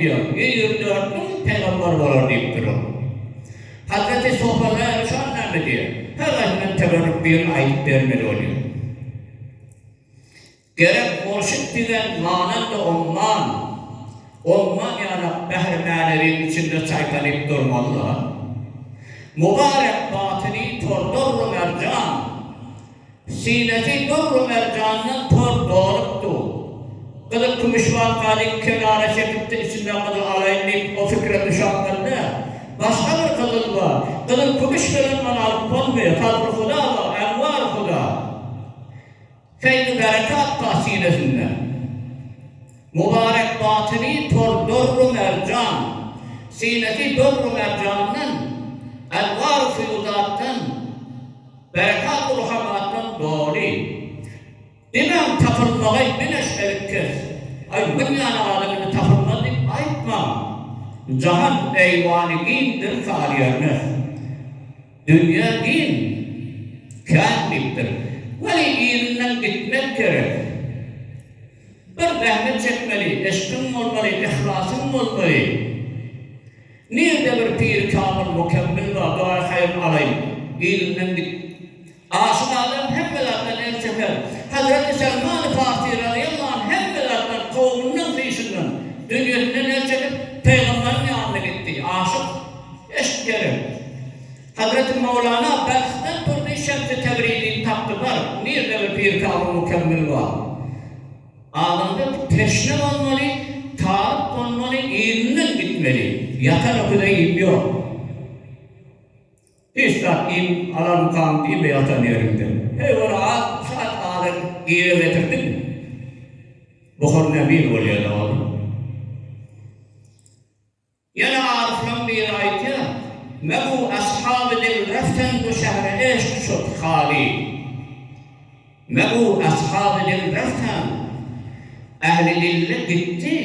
gidýär. 124 mün pygamber bolar diýipdir ol. Hazreti Sofaly Erşan näme diýýär? Her haýsyndan teberrük birini aýdyp bermeli bolýar. Gerek murşit diýen mananda umman, Umman ýalak bähr mänewiň içinde çaýkanyp durmaly-da. Mubarek batyny tor durry merjan, Sinesi durry merjandan tor dolup dur. Gyzyl kümüş walkaly kenara çekipdi içinde gyzyl alaýyn diýip o pikire düşenmende, başga bir gyzyl bar, gyzyl kümüş bilen ony alyp bolmaýar, fazly huda bar, enwary huda. Feýz-u berekat bar sinesinde. Mubarek batyny tor durr-u merjan, Sinesi durr-u merjandan, enwar-u fuýuzatdan, berekat-u ruhamatdan doly. Diňem tapylmagy bineş elik kes. Aý, mün ýaly adam indi tapylmaz diýip aýtmaň. Jahan eýwany giňdir, sary ýermez. Dünýä giň, kän diýipdir. Weli yzyndan gitmek gerek. Bir zähmet çekmeli, yşkyň bolmaly, yhlasyň bolmaly. Nirde bir piri kamyl mukemmil bar, dogaýy haýryn alaýyn, yzyndan git. Aşyk adam hemme zatdan el çeker. Hazreti Selmany Farsy razyýallahu anh hemme zatdan, kowumyndan, hyşyndan, dünýesinden el çekip, Pygamberiň ýanyna gitdi. Aşyk. Eşk gerek. Hazreti Mowlana Belhden turdy, Şemsi Tebrizini tapdy, bar, nirde bir pir kamyl mukemmil bar. Adamda teşne bolmaly, talyp bolmaly, yzyndan gitmeli. Ýatan öküze iým ýok. Hiç zat iým alarmykam diýme ýatan ýeriňde. Heý ony az şat azyk gire getirdiň. Buhar näbil bolýa-da onuň. Ýene aryflaň biri aýdýar, Megu ashaby dil reften bu şähre eşk şud haly. Megu ashaby dil reften, ähli dilli gitdi,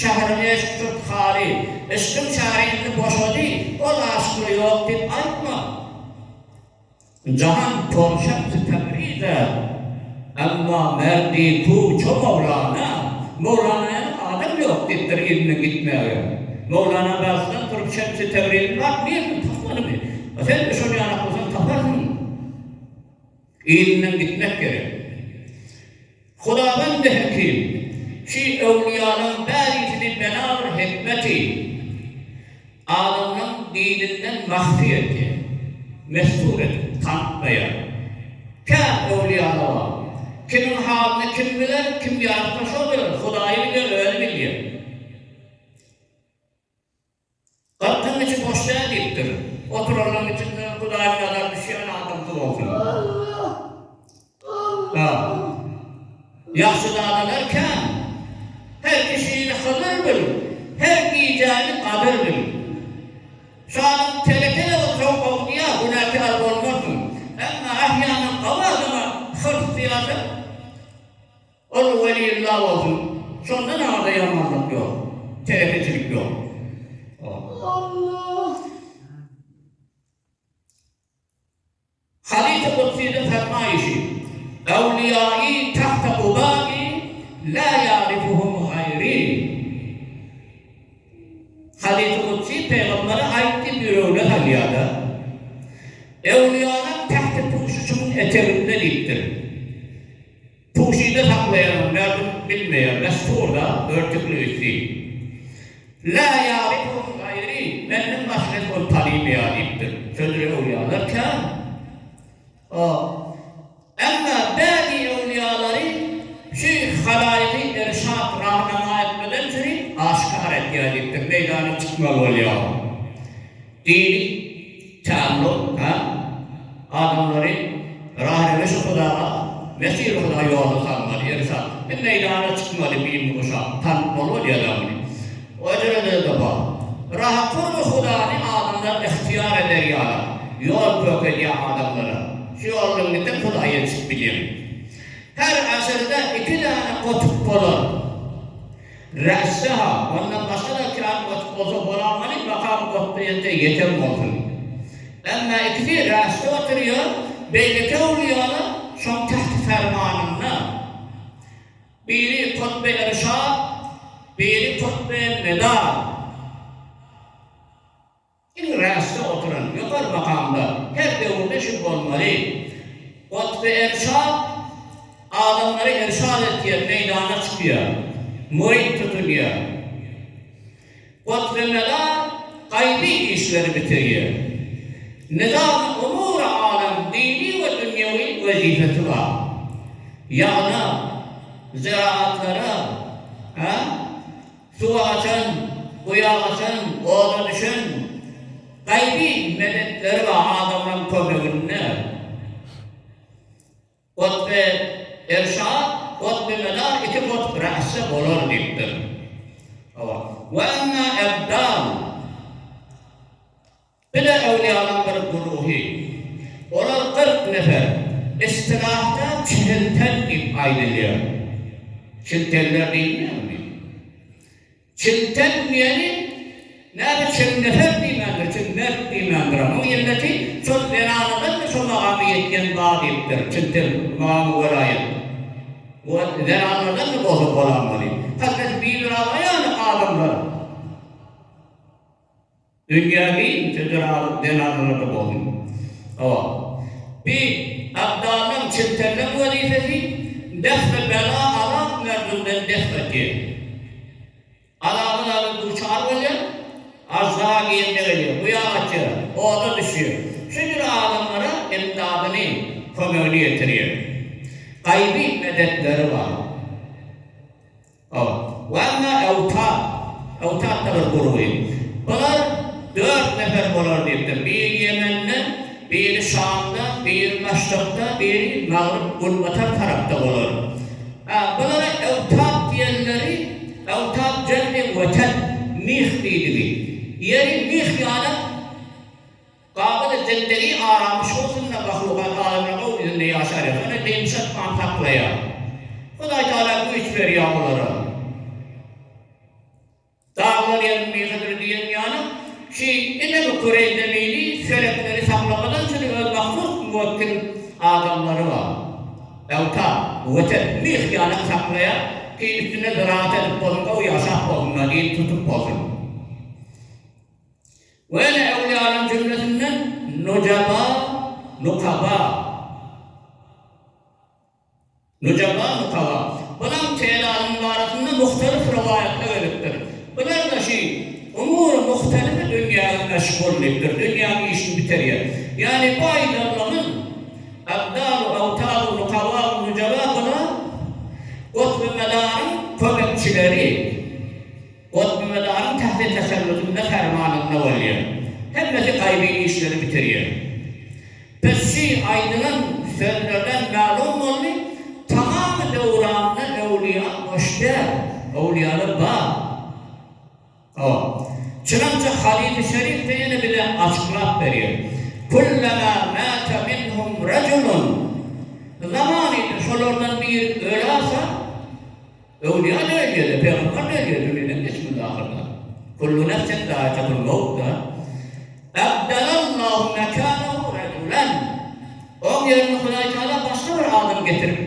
şähre eşk şud haly, yşkyň şähri indi boşady, ol aşyklar ýok diýip aýtma. Jahan tor şemsi Tebrize, emma merdi ku ço Mowlana, Mowlana ýaly adam ýok diýipdir yzyndan gitmäge. Mowlana bagşydan turup Şemsi Tebrizi bak nirden tapmadymy? A sen-de şol ýanak bolsaň taparsyň. Yzyndan gitmek gerek. Hudawendi Hekim, şi öwlüýalaň bärisini bena bir hikmeti, adamlaň dininden mahfi edýär, mestur edip, tanytmaýar. Kän öwlüýalar bar. Kimiň halyny kim biler, kim ýaratsa şo biler, Hudaýy bilýär, özi bilýär. Gapyň içi boş däl diýipdir. Oturanlaryň içinde Hudaýyň nazary düşýän adamsy bolsun. Ha. Ýagşyzadalar kän. Her kişini Hydyr bil, her gijäni gadyr bil. Şu adam teleke-de bolsa gowy diýýär, günäkär bolmarsyň. Emma ähýanan gowy adama hyrs diýerseň, Ol weliýullah bolsun, şondan aňyrda ýamanlyk ýok, telekeçilik ýok. Hadysy Kudsyda fermaýyşy, Ewliýai tahta gubai la ýarifuhum gaýri. Hadysy Kudsy pygambere aýt diýip ýüregine salýar-da. Ewliýalar tähti puşuşyň eteginde diýipdir. Puşyda saklaýanam merdum bilmeýär, mesturda örtükli üsti. La ýarifuhum gaýry, menden başga ol tanymaýar diýipdir. Sözüre öwlüýalar kän. O. Emma bäzi öwlüýalary şu halaýygy irşat, rahnama etmeden çüri aşgär edýär diýipdir, meýdana çykmaly bolýar. Dini tälim, hä? Adamlary rahy-röwşi Hudaga, Mesih Huda ýola salmaly, irşad. Bir meýdana çykmaly bilimi guşap, tanytmaly bolýar-da muny. O derejede-de bar. Rahy-kurby Hudany adamlar ygtyýar eder ýaly, ýol kökedýär adamlara. Şu ýoldan gitseň Hudaýa ýetişip bilýäň. Her asyrda iki däne gotup bolar. Räsde-ha, ondan başga-da kän goçuk bolsa bolamaly, makam gotda ýetse ýeten bolsun. Emma ikisi räsde oturýar, beýleki öwlüýalar şoň tähti fermanynda. Biri kutby irşad. Biri kutby medar. Iň räsde oturan, ýokary makamda her döwürde şu bolmaly. Kutby erşad adamlary erşad etýär, meýdana çykýar, murit tutunýar. Kutby medar gaýby işleri bitirýär. Nizamy umury alem dini we dünýewi wezipesi bar. Ýagna, ziraatlara, ha? Suwa gaçan, guýa gaçan, oda düşen gaýby medetleri bar adamlaryň kömeginde. Kutby erşad, kutby medar iki kutb ra'sde bolar diýipdir. Hawa. We emma ebdal. Bu-da öwlüýalaryň bir guruhy. Olar 40 nefer. Istilahda çilten diýip aýdylýar. Çiltenler diýilmeýärmi? Çilten diýeni näme çil nefer diýmändir, çil mert diýmändir. Muň illeti şol zenanadan-da şo magama ýetýän bar diýipdir. Çilten magamy welaýat. Bu zenanlardan-da bolsa bolanmaly. Hazreti Bibi Raba ýaly adamlar. Dünýä giň federal zenanlarda boldy. Hawa. Bi abdalyň, çiltenliň wezipesi def-i bela azap merdumden def etýär. Azaba zada duçar bolýar, aždaha girine gelýär, guýa gaçýar, oda düşýär. Şu jür adamlara imdadyny, kömegini ýetirýär. Gaýby medetleri bar. Hawa. We emma Ewtad, Ewtad-da bir gurugy. Bular dört nefer bolar diýipdir. Biri Ýemende, biri Şamda, biri Maşrykda, biri Magryp, Günbatar tarapda bolar. Ha, bulara Ewtad diýenleri, Ewtad jem'i weted, mih diýdigi. Ýeri mih ýaly Gabyly zindegi aramyş bolsun-da mahlukat alemine gowy ýüzünde ýaşar ýa ony dynçatman saklaýar. Hudaý Tagala güýç berýär olara. Daglar ýeriň myhydyr diýen ýaly, şi ine bu küreý zemini felekleri saklamadan şuny öz mahsus müwekkil adamlary bar. Ewta, wetet, myh ýaly saklaýar ki üstünde ziraat edip bolsun gowy ýaşap bolsunlar diýip tutup bolsun. Weli öwlüýalaryň jümlesinden Nujaba, Nukaba. Nujaba, Nukaba. Bulaň tedadynyň barasynda muhtelif rowaýatlar gelipdir. Bular-da şi umury muhtelifi dünýäge meşgul diýipdir, dünýäň işini bitirýär. Ýagny bu aýdanlygymyz Abdalu, Awtalu, Nukaba, Nujaba bular Kutby Medaryň kömekçileri. Gotbymedaryň tähti tesellutynda fermanynda bolýar. Hemmesi gaýby işleri bitirýär. Pes şi aýdylan sözlerden mälum boldy, tamamy döwranda öwlüýa boş däl, öwlüýalar bar. Hawa. Çynança hadysy şerifde ýene bize açyklap berýär. Kullama mata minhum rajulun Zamanyda şolardan biri ölasa, Öwlüýa-da ölýär-de, pygamber-de ölýär, dünýeden geçmeli ahyrda. Kullu nefsin zaikatul mewt-da. Abdalallahu mekanahu rajulan. Oň ýerine Hudaý Tagala başga bir adam getirip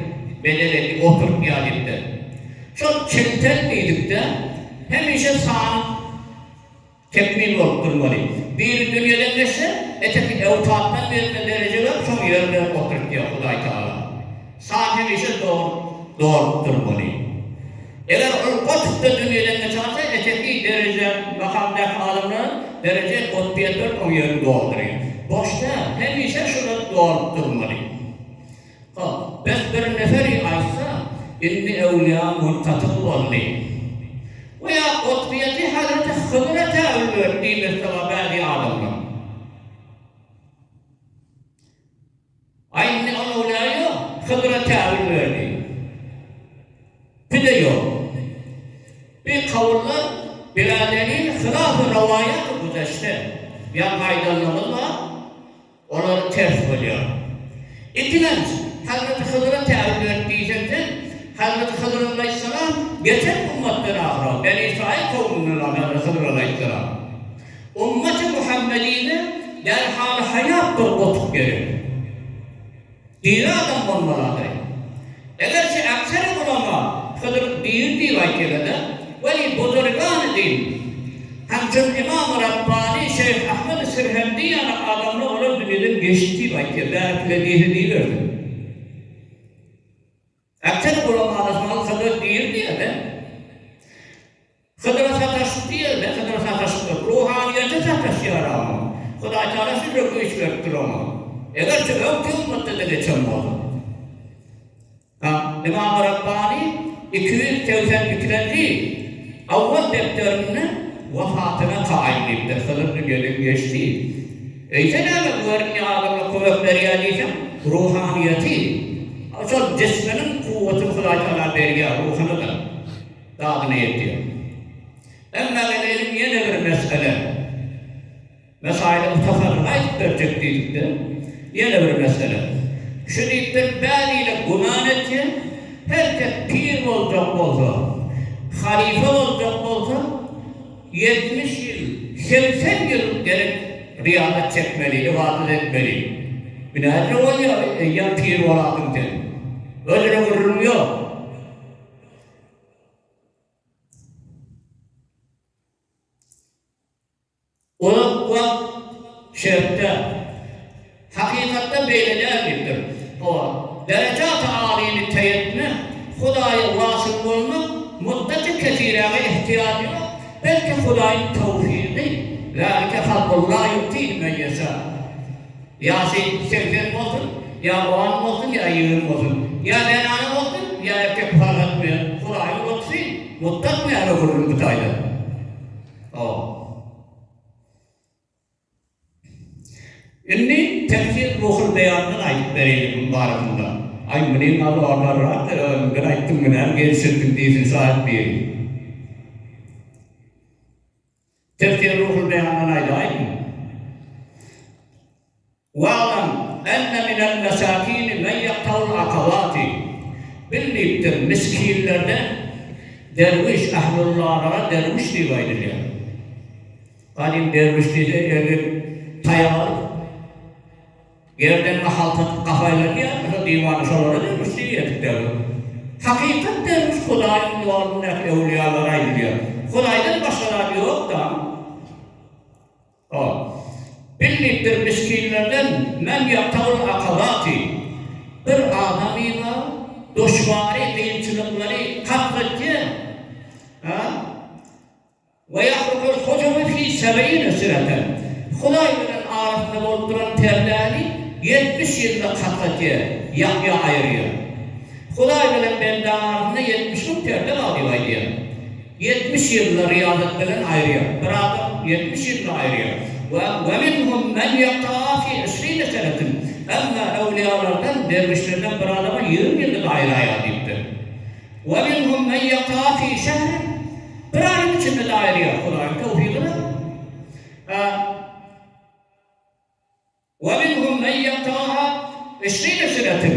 bedel etdi, oturtýar diýipdir. Şol çilten diýdikde, hemişe sany Tekmil bolup durmaly. Biri dünýeden geçse, eteki ewtatdan birine dereje berip, şoň ýerine oturtýar Hudaý Tagala. San hemişe dogry dolup durmaly. Eger ol gotupda dünýeden geçalsa, eteki dereje makamdaky adamlar dereje gotupýa berip oň ýerini doldurýar. Boş däl, hemişe şular dolup durmaly. Hop, bes bir neferi aýtsa, indi öwlüýa munkatyg boldy. We ýa gutbyýeti Hazreti Hydyra täwil berdi diýmesi bar bäzi adamlaryň. Aý indi ol öwlüýa ýok, Hydyra täwil berdi. Pide ýok. Bi kawullar bila delil hylafy rowaýaty güzeşte. Ýaňky aýdanlarymyz bar. Olar ters bolýar. Ikilenç, Hazreti Hydyra täwil berip diýseň sen, Hazreti Hydyr alaýhyssalam geçen ummatdan ahyra, Beni Israýyl kowmundan Hazreti Hydyr alaýhyssalam. Ummaty Muhammedine derhal haýat bir gotup gerek. Diri adam bolmaly ahyry. Egerçe akseri ulama Hydyr diri diýip aýtýarlar-da. Weli buzurgany din, Hemçün Ymamy Rabbany Şeýh Ahmedi Sirhendi ýaly adamlar olar dünýeden geçdi diýip aýtýar. Bärkile diýse diýibersin. Ekser ulamalaşmaly Hydyr diri diýer-de. Hydyra sataşyp diýer-de, Hydyra sataşypdyr. Ruhanyýete sataşýar ama. Hudaýtagala şeýle güýç beripdir oňa. Egerçe öňki ümmetde-de geçen bolsa. Ha, Ymamy Rabbany 282-lenji Awwal depderinde wefatyna kaýyl diýipdir. Hydyr dünýeden geçdi. Eýse näme görünýä adamlar kömek berýä diýseň, ruhanyýeti, şol jisminiň kuwwatyny Hudaý Tagala berýä, ruhuny-da dadyna ýetýär. Emma geleýliň ýene bir mesele. Mesaýyny mutafarryk aýdyp berjek diýdik-de, ýene bir mesele. Şu diýipdir, bäzile güman etýän, her kes pir boljak bolsa, halypa boljak bolsa, 70 ýyl, 80 ýyl gerek riýazat çekmeli, ybadat etmeli. Bu nädire bolýar, eýýäm pir boladyň sen. Özüne gürrüň ýok. Uzak wagt şertde. Hakykatda beýle däl diýipdir. Hawa, derejat-y alyny teý etmek, Hudaýa wasyl bolmak muddaty kesiräge ihtiýaj ýok, belki Hudaýyň towfygy, Zalike fadlullah ýu'tihi men ýeşa. Ýaşy 80 bolsun, ýa on bolsun, ýa 20 bolsun, ýa zenana bolsun, ýa erkek parh etmeýär, Hudaýyň lutfy, muddat näme gürrüň bu taýda. Hawa. Indi tefsir Ruhul Beýandan aýdyp bereýin muň barasynda. Aý munyň aly olarrak, öňden aýtdym muny hem gelişirdim diýsin şaýat biri. Tefsir Ruhul Beýandan aýdaýyn. Wa'lam enne minel mesakini men ýakta'ul akabati, Bil diýipdir, miskinlerden derwiş, ählullalara derwiş diýip aýdylýar. Gadym derwiş diýse eli taýak alyp, gerdenine halta tutup gapaýlanýar, şo diwana şolara derwiş diýýärdik derrew. Hakykat derwiş Hudaýyň ýolundaky öwlüýalara aýdylýar. Hudaýdan başga zat ýok-da. A. Bil diýipdir, misginlerden men ýaktagul akabaty, bir adamyna duşwary, kynçylyklary katretýär, a. We ýahrukul hujuby fi sebeine seneten, Hudaý bilen arasynda bolup duran perdäni 70 ýylda katretýär, ýakýar, aýyrýar. Hudaý bilen bendäň arasynda 70 müň perde bar diýip aýdýar. 70 ýylda riýazat bilen aýyrýar. Bir adam 70 ýylda aýyrýar. We we minhum men ýaktaa fi isrine senetin. Emma öwliýalardan, derwişlerden bir adama 20 ýylda-da aýraýar diýipdir. We minhum men ýaktaa fi şehrin. Bir aýyň içinde-de aýyrýar. Hudaýyň towfygyna. We minhum men ýaktaha işrine senetin,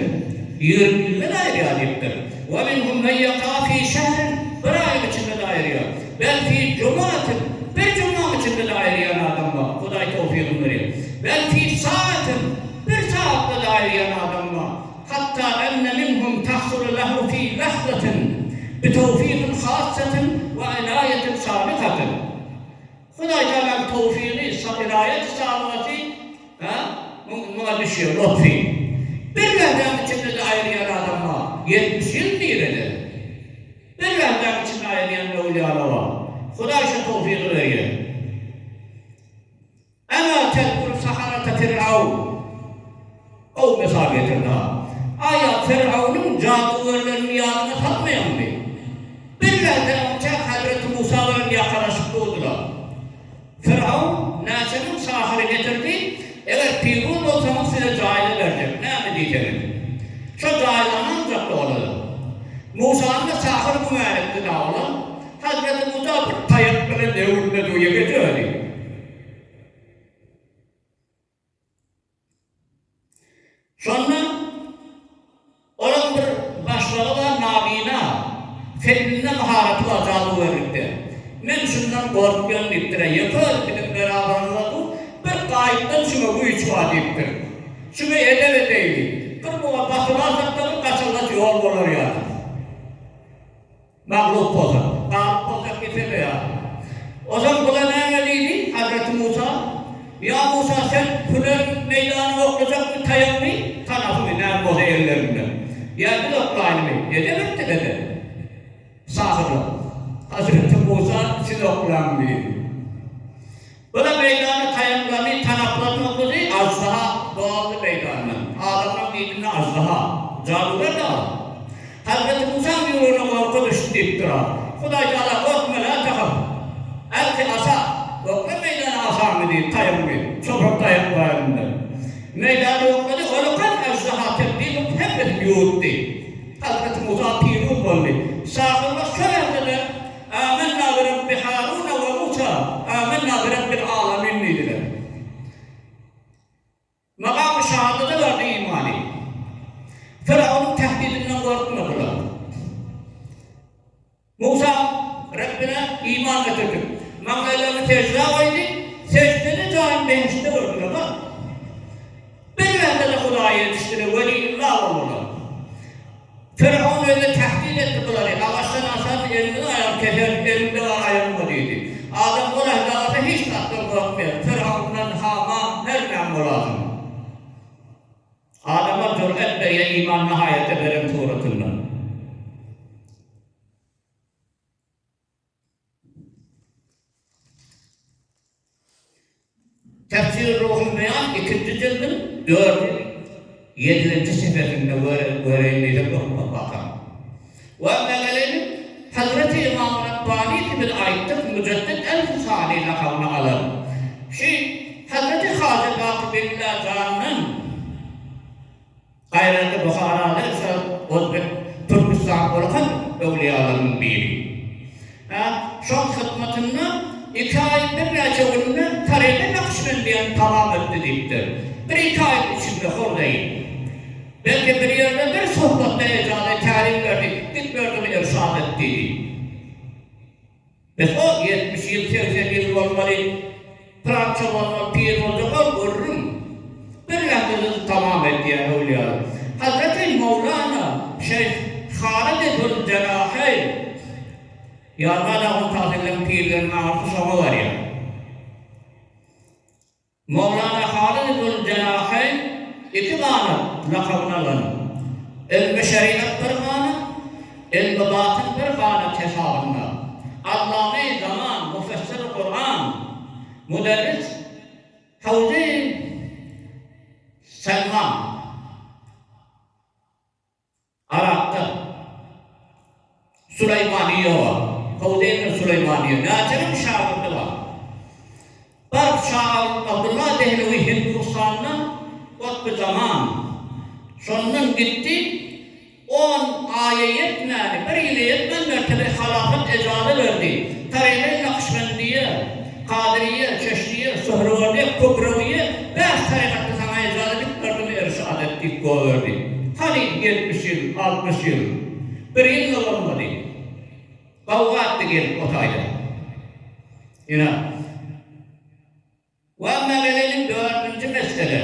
20 ýyldan aýyrýar diýipdir. We minhum men ýaktaha fi şehrin, bir aýyň içinde-de aýyrýar. Bel fi jumatin, bir jumaň içinde-de aýyrýan adam bar, Hudaý towfygyny berýär. Bel fi saatin, bir sagatda-da aýyrýan adam bar. Hatta enne minhum tahsulu lehu fi lahzatin bi towfikin hassatin we inaýetin sabigatin. Hudaý Tagalaň towfygy, ylaýaty sabygaty ha, muňa düşýär, lotfy. Bir lähzäň içinde-de aýyrýan adam bar, 70 ýyl nirede? Bir lähzäň içinde aýyrýan öwlüýalar bar. Hudaý şo towfygy berýär. Ema tezkuru saharata Fir'awn. Gowy mysal getirdi ha. Aýa Fir'awnyň jadygörlerini ýadyňa salmaýaňmy? Bir lähze onça Hazreti Musa bilen ýakalaşyp durdular. Fir'awn näçe müň sahyry getirdi, eger piruz bolsaňyz size jaýza berjek, näme diýseňiz. Şo jaýzany aljakdy olar. Musany-da sahyr güman etdi da olar. Hazreti Musa bir taýak bilen döwründe duýa geçirdi. Şonda olaň bir başlygy bar nabina, fenninde maharaty bar jadygörlükde. Men şundan gorkýan diýipdir, ýeke özi biziň beraberimiz dur, bir gaýypdan şuňa güýç bar diýipdir. Şuňa edep edeýli. Bir muňa basyp alsak-da bir gaçalgaç ýol bolar ýaly. Maglup bolsak, galyp bolsak. Ozal bula näme diýdi Hazreti Musa? Ýa Musa sen hüner meýdanyny oklajakmy taýagymy, tanapymy näme bolsa ellerinde. Ýa biz oklaýlymy? Edep etdiler-de. Sahyrlar. Hazreti Musa siz oklaň diýdi. Bula meýdana taýaklaryny, tanaplaryny oklady, aždaha doldy meýdandan. Adamlaryň diýdinde aždaha, jaduger dagy. Hazreti Musaň ýüregine gorky düşdi diýipdir-a. Hudaý Tagala gorkma, la tahaf. Alki asa, okla meýdana asaňy diýdi, taýagyňy, çoprak taýak bar elinde. Meýdana oklady, olakan aždaha tebdil bolup hemmesini ýuwutdy. Hazreti Musa piruz boldy. Şahyrlar şo ýerde-de Amenna bi Rabbi Haruna we Musa, amenna bi Rabbil alamin diýdiler. Makamy şahadada bardy imany. Firawunyň tehdidinden gorkmadylar. Musa Rabbine iman getirdi. Maňlaýlaryny seždä goýdy. Seždeli jaýyny behiştde gördüler. Bak. Bir wagtda-da Hudaýa ýetişdiler, weliullah boldular. Firawun özi tehdit etdi bulary, Agaçdan asaryn, elini aýagyny keserin, elimde bar aýagymda diýdi. Adam ol ähde alsa hiç zatdan gorkmaýar. Firawundan Haman her näme bolasyn. Adama jür'et berýär iman nahaýata beren suratynda. Tefsir Ruhul Beýan ikinji jildiň 407-nji sefesinde göreýin diýsek hökman bakar. We meseleniň Hazreti Ymam Rabbani ki biz aýtdyk Müjeddit El-Husani lakabyny alan şi Hazreti Haja Baky Billa jandan Gaýraty Buharaly şol Ozbek Türküstan olakan öwlüýalarynyň biri. Hä, şoň hyzmatynda iki aý birnäçe günde Taryhy Nakşbendiýany tamam etdi diýipdir. Bir-iki aýyň içinde hor deýin. Belki bir ýerde bir sohbatda ejaza tälim berdi, git merdumi irşad et diýdi. Bes o 70 ýyl, 80 ýyl bolmaly, pylança bolmaly, pir boljak ol gürrüň. Bir lähzede tamam edýär öwlüýalar. Hazreti Mowlana Şeýh Halid Züljenaheýn Ýarma dagyň tagsynyň pirleriniň agyrysy şoňa barýar. Mowlana Halid Züljenaheýn iki ganat lakabyny alan. Ylmy şerigat bir ganat, ylmy batyn bir ganat hesabynda. Allame zaman, mufessir Kuran, muderris Hawzy Selman. Arapda Süleýmaniýe bar. Howze ibn Süleýmaniýe. Näçeniň şagirdi bar. Baryp Şa Abdylla Dehlewi Hindustanda Gutby zaman. Şondan gitdi. On aýa ýetmäni, bir ýyla ýetmän mertebe halafat ejaza berdi. Taryhy Nakşbendiýe, Kadyriýe, Çeşdiýe, Suhrewerdiýe, Kubrewiýe bäş tarykatda saňa ejaza git merdumi irşad et diýip goberdi. Hany 70 ýyl, 60 ýyl. Bir ýyl-da bolmady. Gowga etdi gelip o taýda. Ine. We emma gelelim dördünji meselä.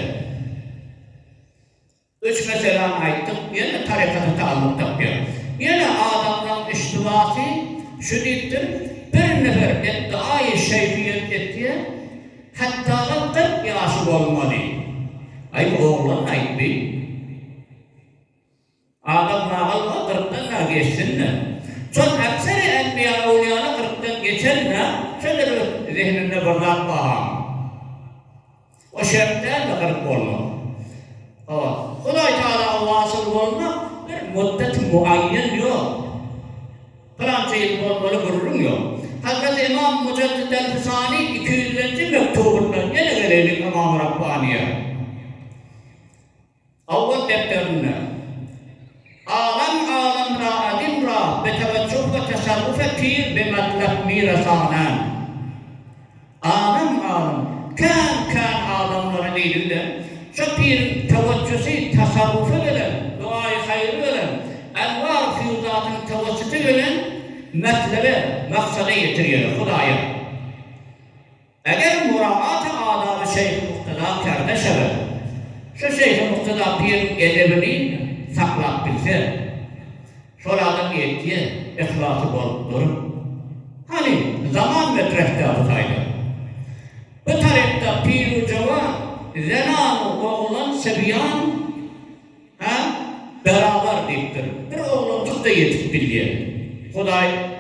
Üç meseläni aýtdyk, ýene tarykata taalluk tapýar. Ýene adamlaň iştibasy şu diýipdir, bir nefer iddiaýy şeýhiýet etýär, hatda 40 ýaşy bolmaly. Aý bu oglan aýtdy. Adam magal kyrkdan-da geçsin-de. Şol akseri enbiýa-öwlüýany kyrkdan geçen-de, şeýle bir zehninde bir zat bar. O şert däl-de 40 bolmak. Hawa, Hudaý Tagala wasyl bolmak bir muddet muaýýen ýok. Pylança ýyl bolmaly gürrüň ýok. Hazreti Ymam Mujaddid el-Fisani 200-nji mektubynda ýene geleýlik Ymam Rabbaniýa. Awwal depderinde, Alam alam ra adim ra be tewejjuh we tesarrufe pir be matlap mi resanan. Alam alam, kän kän adamlary diýdi-de, şo piriň tewejjusi, tasarrufy bilen, duaýy haýry bilen, enwar fýuzatyň tewessuty bilen matlebe, maksada ýetirýär, Hudaýa. Eger muraat-y adaby şeýh Mukteda kerde şewed, şu şeýh Mukteda piriň edebini saklap bilse, şol adam ýetýär, yhlasy bolup durup. Hany, zaman. metrehde bu taýda. Bu tarepde piru-jowan, zenan-u oglan, sibýan, hä, beraber diýipdir. Bir oglanjyk-da ýetip bilýär. Hudaý.